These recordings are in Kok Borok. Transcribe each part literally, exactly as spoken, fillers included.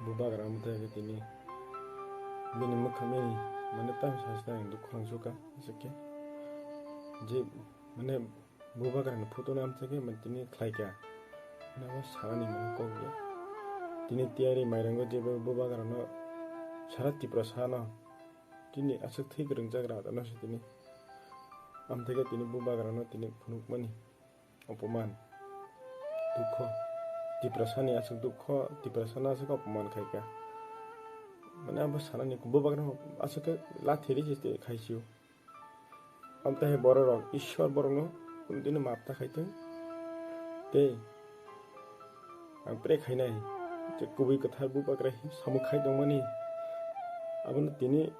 Bubagra amtwi khe tini bini mwkhang bini mane tamo saste ang dukhu rang sukha, aswk khe je mane bubagrani photo no amtwi khe mane tini khlaikha. Mane abo sanani mane kok ya. Tini tiyari mairango jebo bubagrano sara Tiprasano tini aswk thwi kwrwng jagra no se tini amtwi khe tini bubagrano tini phunukmani. Opoman. Dukho. Tiprasani aswk dukho, Tiprasano aswk opoman khaikha. Mane abo sanani bubagrano aswk khe lathi risi tei khaisio. Amtwi hai bororok, Ishwar borokno kunudino map ta khaithwng. Tei ang pray khainai je kubui kwthar bubagra samung khai tongmani. Abono tini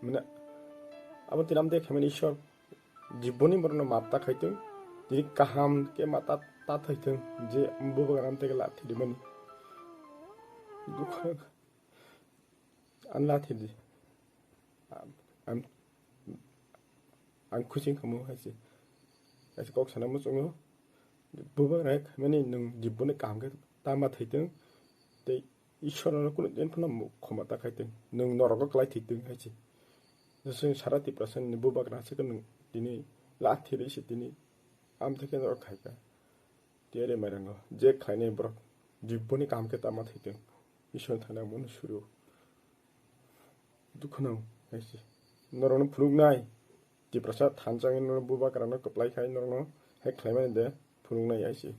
mane abo tini amtwi khaimani Ishwar. Jiboni borokno map ta khaithwng, tini kaham khe ma ta, ta thaithwng, je bubagra amtwi khe lathi rimani. Dukha, ang lathi di. Am, am, ang khusi khamu hai se. Hai se kok sana muchungo. Bubagra khaimani nwng jiboni kaham khe tama thaithwng, tei Ishwarno kunu din phano khoma ta khaithwng, nwng norogo klai thwitwng hai se. Jesa sara Tiprasani bubagra se nwng tini lathi risi tini amtwi khe norok khaikha. Tiyari mairango je khlainai borok jiboni kaham khe tama thaithwng, Ishwarni thani ang bono suru. Dukhu nang hai se. Norokno phunuknai. Tiprasa thansa wngwi norok bubagrano kwplai khai norokno hack khlaimani de phunuknai hai se.